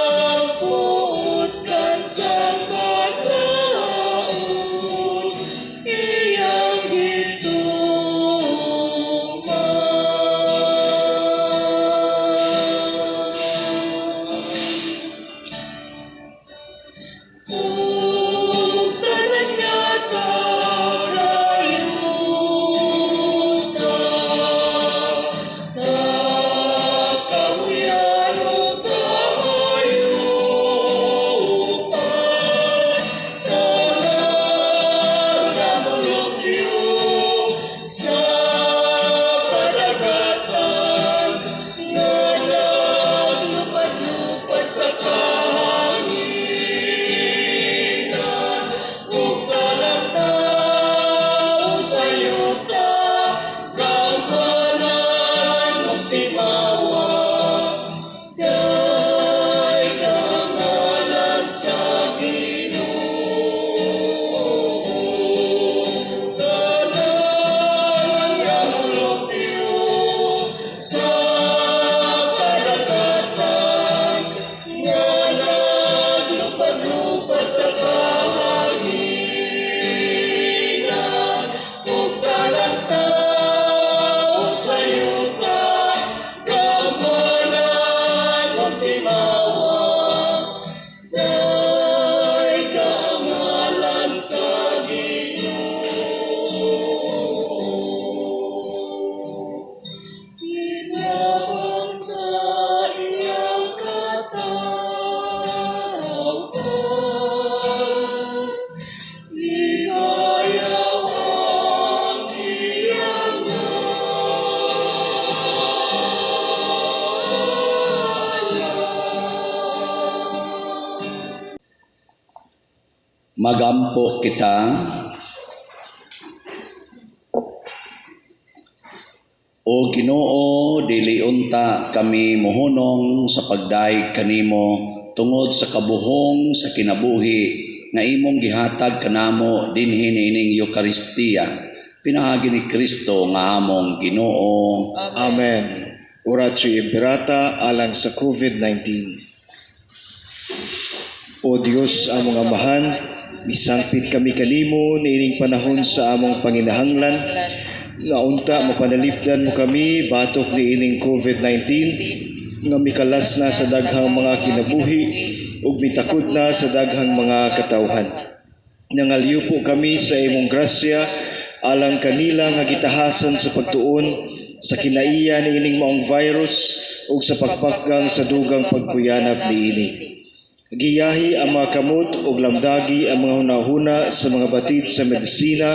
pagpuot kansang balaod, iyang gituman. Ug tanan nga kagayuta, kakahuyan ug kahayupan, tanan nga molupyo sa kadagatan, nga naglupad-lupad sa kahanginan, ug tanang tawo sa yuta, gamhanan ug timawa, dayga ang ngalan sa Ginoo. Tanan nga molupyo sa kadagatan, nga naglupad-lupad sa kahanginan, ug tanang tawo sa yuta, gamhanan ug timawa, dayga ang ngalan sa Ginoo. Ginabang sa iyang katawhan, Gidayaw ang iyang ngalan. Magampo kita. O Ginoo, dili unta kami mohunong sa pagdayeg kanimo tungod sa kabuhong sa kinabuhi nga imong gihatag kanamo dinhi niining Eukaristiya, pinaagi ni Kristo nga among Ginoo. Amen. Oratio Imperata alang sa COVID-19. O Dios, among Amahan, misangpit kami kanimo niining panahon sa among panginahanglan, nga unta mapanalipdan mo kami batok niining COVID-19 nga mikalas na sa daghang mga kinabuhi ug mitakod na sa daghang mga katawhan. Nangalyo po kami sa imong grasya alang kanila nga gitahasan sa pagtuon. Sa kinaiya niining maong virus ug sa pagpakgang sa dugang pagkuyanap niini. Giyahi ang mga kamot ug lamdagi ang mga hunahuna sa mga batid sa medisina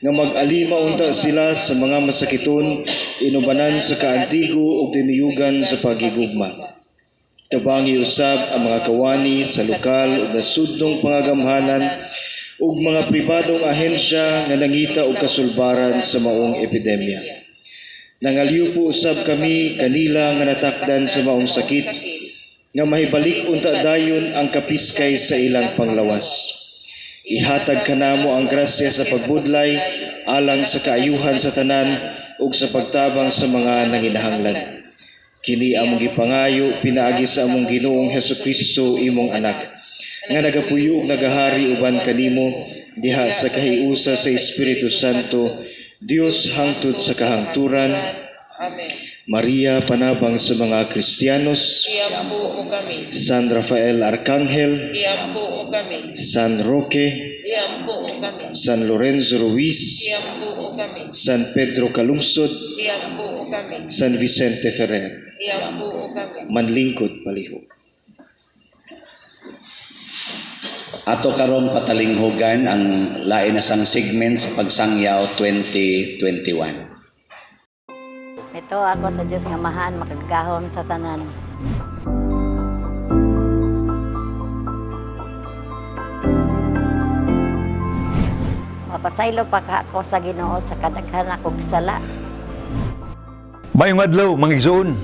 nga mag-alima unta sila sa mga masakiton, inubanan sa kaantigo ug dinuyugan sa pagigugma. Tabangi usab ang mga kawani sa lokal ug nasudnong pangagamhanan ug mga pribadong ahensya nga nangita og kasulbaran sa maong epidemya. Nangalyupo usab kami kanila nga natakdan sa maong sakit nga mahibalik unta dayon ang kapiskay sa ilang panglawas. Ihatag kanamo ang grasya sa pagbudlay alang sa kaayuhan sa tanan ug sa pagtabang sa mga nanginahanglan. Kini among gipangayo pinaagi sa among Ginoong Hesukristo, imong anak, nga nagapuyo ug nagahari uban kanimo diha sa kahiusa sa Espiritu Santo, Dios hangtod sa kahangturan. Amen. Maria, panabang sa mga Kristiyanos. Iampo mo kami. San Rafael Arcangel, Iampo mo kami. San Roque, Iampo mo kami. San Lorenzo Ruiz, Iampo mo kami. San Pedro Calungsod, Iampo mo kami. San Vicente Ferrer. Iampo mo kami. Manlingkod palihog. Ato karong patalinghugan ang lain na sang segment sa pagsangyaw 2021. Ito ako sa Diyos nga Amahan, makagagahom sa tanan. Mapasaylo pa ka ako sa Ginoo sa kadaghan akong sala. Maayong adlaw, mga igsoon.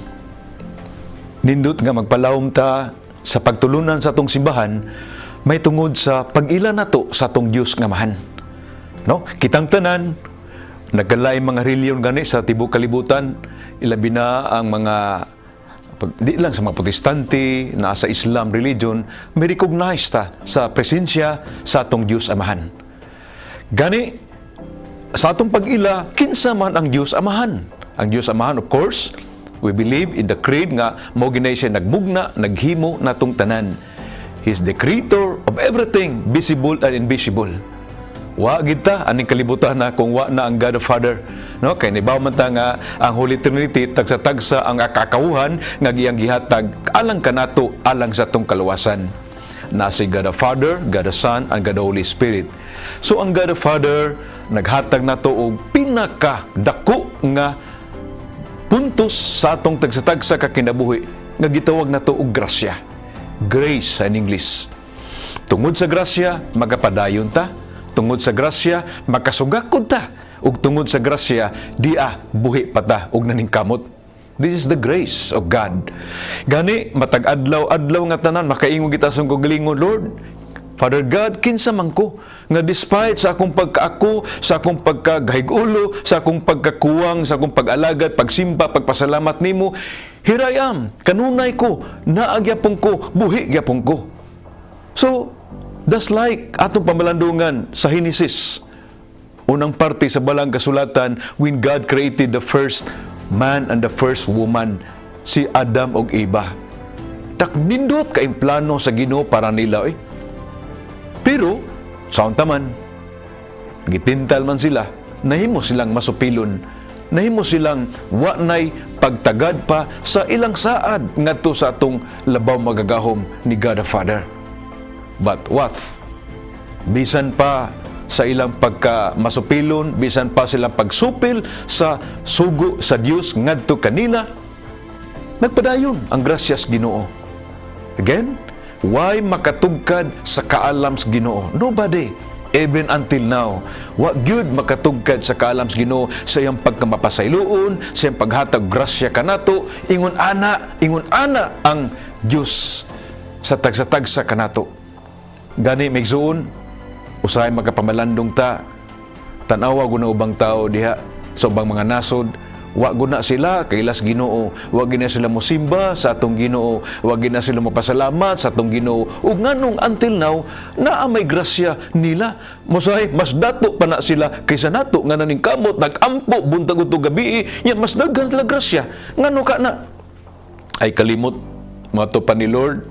Nindot nga magpalawom ta sa pagtulunan sa atong simbahan may tungod sa pag-ila nato sa atong Dios nga Amahan. No? Kitang tanan nagkalain mga reliyon gani sa tibuok kalibutan, ilabi na ang mga di lang sa mga Protestante, naa sa Islam religion, may recognize ta sa presensya sa atong Dios Amahan. Gani sa atong pag-ila, kinsa man ang Dios Amahan? Ang Dios Amahan, of course, we believe in the creed nga mao ginay siya nagmugna, naghimo natong tanan. He is the creator of everything, visible and invisible. Wa gid ta aning kalibutan na kung wa na ang God the Father, no? Kay nibaw man ta nga ang Holy Trinity tagsa-tagsa ang akakawuhan nga giyang gihatag alang kanato, alang sa atong kaluwasan. Na si God the Father, God the Son, and God the Holy Spirit. So ang God the Father naghatag nato og pinaka dako nga puntos sa atong tagsa-tagsa ka kinabuhi nga gitawag nato og grasya. Grace in English. Tungod sa grasya, magapadayon ta. Tungod sa grasya, makasugakod ta. Ug tungod sa grasya, dia buhi pa ta ug naningkamot. This is the grace of God. Gani, matag adlaw-adlaw nga tanan, makaingon kita sa kagalingon, "Lord, Father God, kinsa man ko nga despite sa akong pagkaako, sa akong pagkagahig-ulo, sa akong pagkakuwang, sa akong pag-alagad, pagsimba, pagpasalamat nimo, here I am, kanunay ko, naa gyapon ko, buhi gyapon ko." So, that's like atong pamalandungan sa Genesis. Unang parte sa Balang Kasulatan when God created the first man and the first woman, si Adam ug Eva. Taknindot kay plano sa Ginoo para nila eh. Pero, sa unta man, gitintal man sila, nahimo silang masupilon, nahimo silang wa nay pagtagad pa sa ilang saad ngadto sa atong labaw magagahom ni God the Father. But what? Bisan pa sa ilang pagka masupilon, bisan pa silang pagsupil sa sugo sa Dios ngadto kanila, nagpadayon ang grasyas Ginoo. Again, why makatugkad sa kaalam sa Ginoo? Nobody. Even until now, wa gyud makatugkad sa kaalam sa Ginoo sa iyang pagkamapasayloon, sa iyang paghatag grasya kanato, ingon ana ang Dios sa tagsa-tagsa kanato. Gani, migsuon, usahay makapamalandong ta, tan-awa guna ubang tao diha sa ubang mga nasod, wa guna sila kailas Ginoo, wa gina sila mosimba sa atong Ginoo, wa gina sila mapasalamat sa atong Ginoo. Ug nganong until now naa may grasya nila? Mosahay mas dato pa na sila kaysa nato nga naningkamot, nagampo buntag ug gabi, nya mas daghan sila grasya. Ngano ka na ay kalimot? Mato pa ni Lord,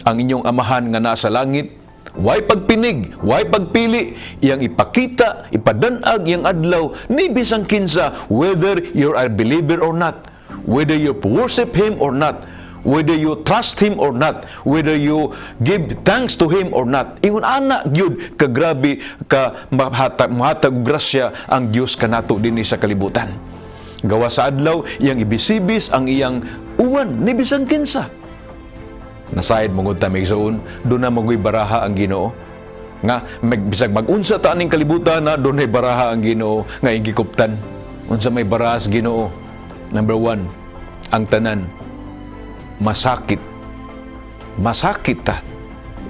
ang inyong Amahan nga nasa langit. Way pagpinig, way pagpili, iyang ipakita, ipadanag iyang adlaw ni bisang kinsa, whether you're a believer or not, whether you worship Him or not, whether you trust Him or not, whether you give thanks to Him or not. Ingon ana gyud kagrabe ka mahatag og grasya ang Dios kanato dinhi sa kalibutan. Gawa sa adlaw, iyang ibisibis ang iyang uwan ni bisan kinsa. Nasayod mongud ta, mga igsoon, duna magoy baraha ang Ginoo. Nga bisag mag-unsa ta aning kalibutan na dunay baraha ang Ginoo nga igikuptan. Unsa may baraha sa Ginoo? Number one, ang tanan masakit. Masakit ta.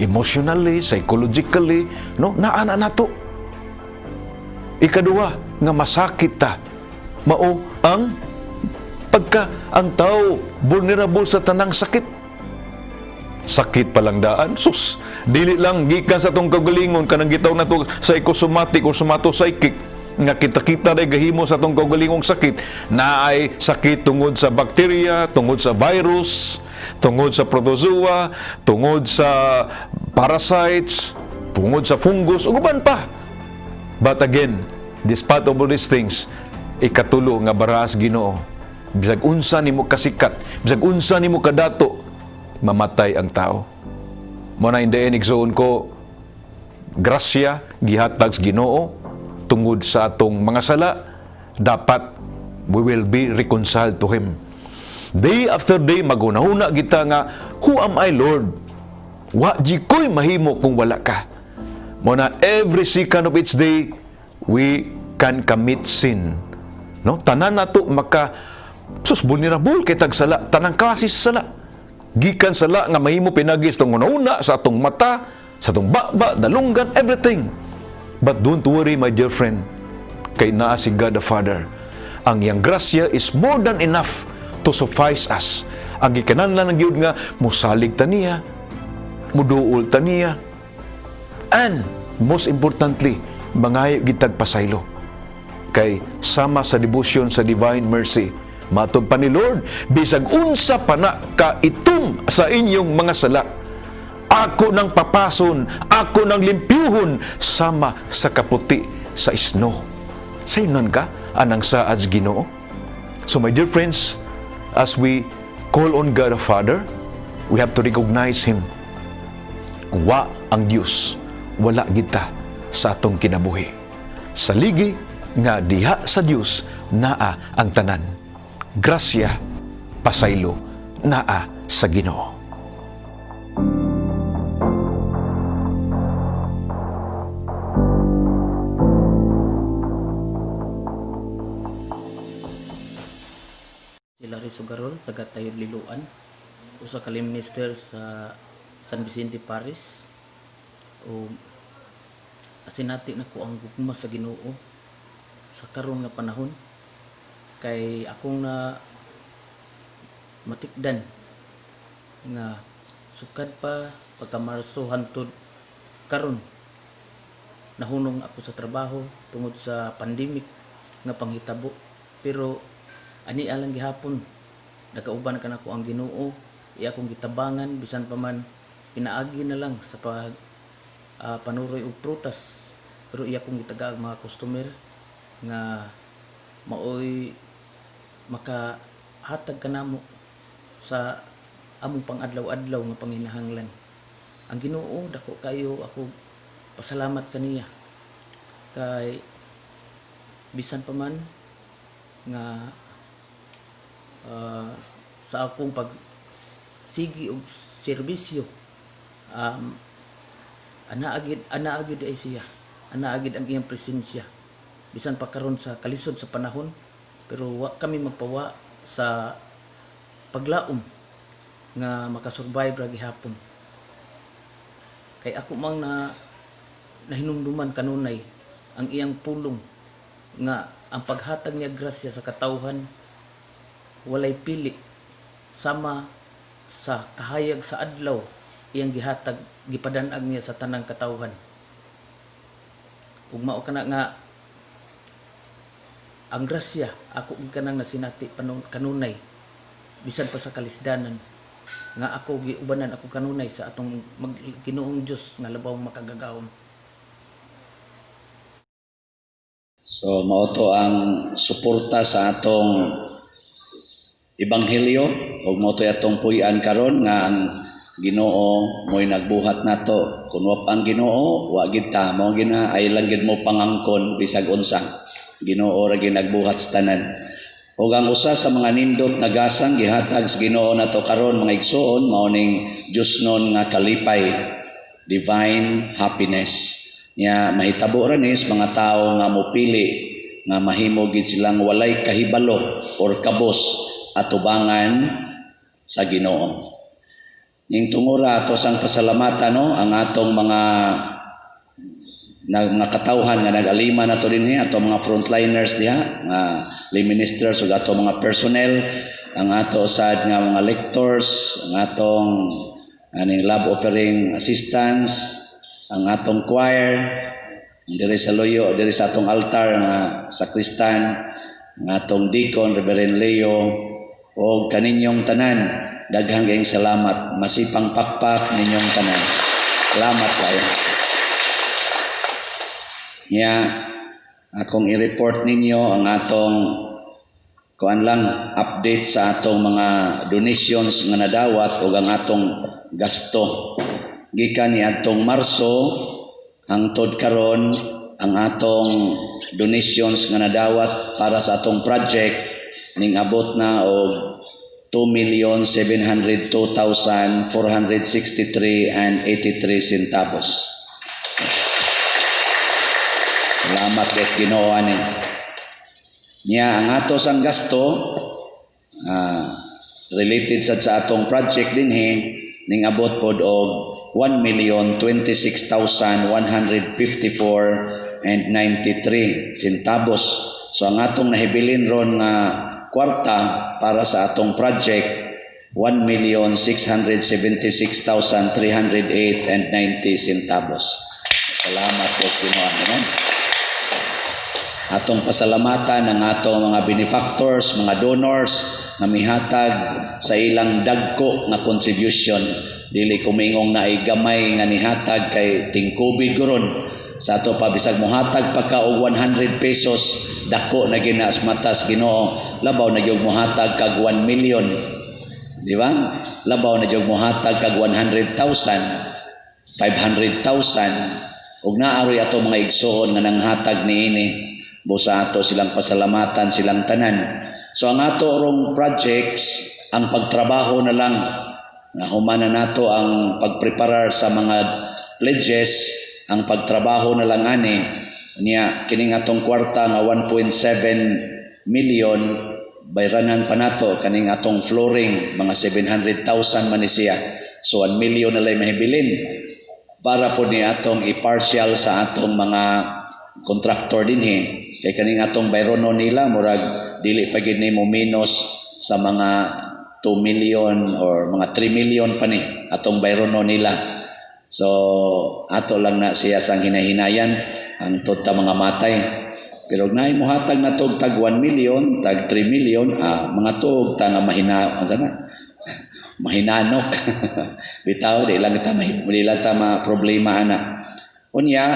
Emotionally, psychologically, no, naana nato. Ikaduha, nga masakit ta, mao ang pagka ang tao vulnerable sa tanang sakit. Sakit palang daan, sus, dili lang gikan sa atong kaugalingon, kanang gitawag nato psychosomatic o somatopsychic, nga kita-kita day gahimo sa atong kaugalingong sakit, naay sakit tungod sa bakterya, tungod sa virus, tungod sa protozoa, tungod sa parasites, tungod sa fungus, ug uban pa. But again, despite of all these things, ikatulo nga barahas Ginoo, bisag unsa nimo kasikat, bisag unsa nimo kadato, mamatay ang tao. Mo na in the end, igsoon ko, grasya gihatag sa Ginoo tungod sa atong mga sala, dapat we will be reconciled to Him. Day after day, maghunahuna kita nga, "Who am I, Lord? Wa di ko'y mahimo kung wala ka." Mo na every second of each day, we can commit sin. No? Tanan nato maka sus, vulnerable kay tag sala, tanang klase sa sala. Gikan sala nga mahimo pinagi sa atong una, sa atong mata, sa atong baba, dalunggan, everything. But don't worry, my dear friend, kay naa si God the Father. Ang iyang grasya is more than enough to suffice us. Ang gikinahanglan lang gyud nga musalig ta niya, muduol ta niya, and most importantly, mangayo gitag pasaylo. Kay sama sa devotion sa Divine Mercy, matod pa ni Lord, "Bisag unsa pa na ka itom sa inyong mga sala, ako nang papason, ako nang limpyuhon, sama sa kaputi sa snow." Saynon ka anang saad sa Ginoo. So my dear friends, as we call on God the Father, we have to recognize Him. Kung wa ang Dios, wala kita sa atong kinabuhi. Saligi nga diha sa Dios naa ang tanan. Grasya, pasaylo, naa sa Ginoo. Si Larry Sugarol, taga Tayod Liloan, usa ka lay minister sa San Vicente Parish. O asinati nako ang gugma sa Ginoo sa karon nga panahon kay akong na matikdan nga sukad pa pagka Marso hantod karon nahunong ako sa trabaho tungod sa pandemic nga panghitabo, pero ani alang gihapon nagauban kanako ang Ginoo, iya akong gitabangan bisan pa man pinaagi na lang sa pag panuroy og prutas, pero iya akong gitaga ang mga customer nga maoy makahatag kanamo sa among pangadlaw-adlaw nga panginahanglan. Ang Ginoo dako kayo, ako pasalamat kaniya kay bisan pa man nga sa akong pag sigi og serbisyo, anaa gid ay siya, anaa gid ang iyang presensya bisan pa karon sa kalisod sa panahon, pero wa kami magpawa sa paglaom nga makasurvive ra gihapon kay ako mang na nahinumduman kanunay ang iyang pulong nga ang paghatag niya grasya sa katawhan walay pili, sama sa kahayag sa adlaw, iyang gihatag, gipadanag niya sa tanang katawhan. Ug mao kana nga ang grasya ako gid kanang nasinati kanunay bisan pa sa kalisdanan. Nga ako giubanan ako kanunay sa atong Ginoong Dios nga labaw makagagahom. So mao to ang suporta sa atong ebanghelyo ug mao to atong puy-an karon nga ang Ginoo mo'y nagbuhat nato. Kun wa pa ang Ginoo, wa gid ta. Mao gina ay lang gid mo pangangkon bisag unsa. Ginoo ra gid nagbuhat sa tanan. Ug ang usa sa mga nindot nga gasang gihatag sa Ginoo nato karon, mga igsoon, mao ning Diosnon nga kalipay, divine happiness. Nya mahitabo ra ni sa mga tawo nga mopili nga mahimo gid silang walay kahibalo or kabos atubangan sa Ginoo. Ning tungura ato sang pasalamatan, no, ang atong mga na, mga katawhan nga nag-alima nato dinhi, ato mga frontliners diha nga lay ministers ug ato mga personnel, ang ato sad nga mga lectors, ang atong aning love offering assistants, ang atong choir diri sa loyo, diri sa atong altar nga sakristan, ang atong deacon Reverend Leo o kaninyong tanan. Daghan kayong salamat. Masipang pakpak ninyong tanan. Salamat kayo. Nya akong i-report ninyo ang atong kuan lang, update sa atong mga donations nga nadawat ug ang atong gasto. Gikan ni atong Marso hangtod karon, ang atong donations nga nadawat para sa atong project ning abot na og 2,702,463 and 83 centavos. Salamat guys Ginoo ani. Nya ang ato sang gasto related sa atong project dinhi ning abot pod og 1,026,154 and 93 centavos. So ang atong nahibilin ron nga kwarta para sa atong project, 1,676,308 and 90 centavos. Salamat po sa Ginoo. Amen. Atong pasalamatan ang atong mga benefactors, mga donors nga mihatag sa ilang dagko nga contribution. Dili ko mingong naay gamay nga nihatag kay ting COVID karon. Sa ato pa, bisag mohatag pa ka og 100 pesos, dako na gina sa matas Ginoo. Labaw na gyud mohatag kag 1 million. Di ba? Labaw na gyud mohatag kag 100,000, 500,000. Ug naaroy ato mga igsoon nga nanghatag niini. Busa ato silang pasalamatan silang tanan. So ang ato rong projects, ang pagtrabaho na lang na humana nato ang pagpreparar sa mga pledges, ang pagtrabaho na lang ani niya. Kining atong kwarta nga 1.7 million, bayranan pa nato kaning atong flooring, mga 700,000 man ni siya. So 1 million na lay mahibilin para po ni atong i-partial sa atong mga contractor dinhi, kay kaning atong bayrono nila murag dili pa gid nimo minus sa mga 2 million or mga 3 million pa ni atong bayrono nila. So ato lang na siya sang hinahinayan ang ta mga matay. Pero naay mohatag na tog tag 1 million, tag 3 million, mga tuog ta nga mahina sana, mahinanok bitaw, di lang ta ma problema ana. Unya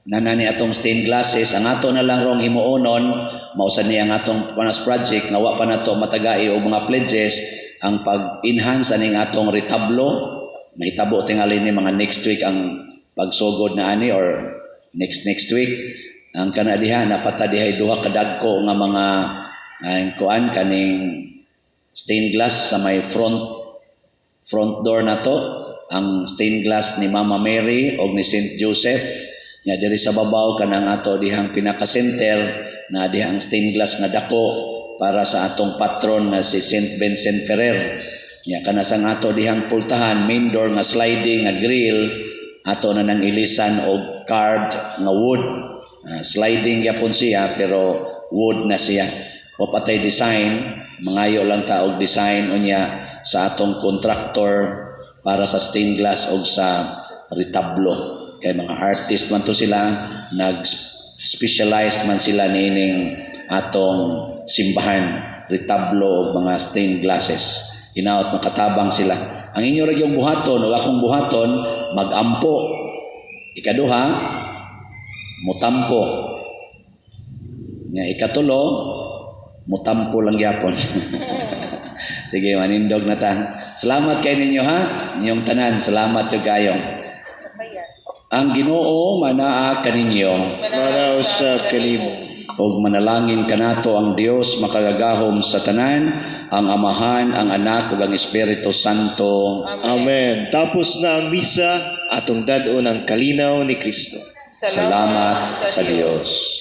nanani atong stained glasses, ang ato na lang rong himuonon, mausa ni ang atong panas project nga wa pa nato matagai og mga pledges, ang pag-enhance aning atong retablo. Mahitabo tingali ni mga next week ang pagsugod na ani or next next week. Ang kana diha, napata dihay duha ka dagko nga mga ang kuan kaning stained glass sa may front front door nato, ang stained glass ni Mama Mary og ni Saint Joseph. Nya diri sa babaw, kanang ato dihang pinaka center na diha ang stained glass nga dako para sa atong patron nga si Saint Vincent Ferrer. Nya kana sa ato dihang pultahan, main door nga sliding nga grill, ato na nang ilisan og carved nga wood. Sliding gyapon siya pero wood na siya. Wa patay design, mangayo lang ta og design unya sa atong contractor para sa stained glass og sa retablo. Kay mga artist man to sila, nag-specialized man sila niining atong simbahan, retablo og mga stained glasses. Hinaot makatabang sila. Ang inyo ra gyung buhaton o akong buhaton, magampo. Ikaduha, mutampo. Nya ikatulo, mutampo lang gyapon. Sige, manindog na ta. Salamat kay ninyo, ha. Inyong tanan, salamat jud kayo. Ang Ginoo manaa kaninyo. Manaa usab kanimo. Ug manalangin kanato ang Dios makagagahom sa tanan, ang Amahan, ang Anak ug ang Espiritu Santo. Amen. Tapos na ang misa, atong dad-on ang kalinaw ni Kristo. Salamat sa Dios.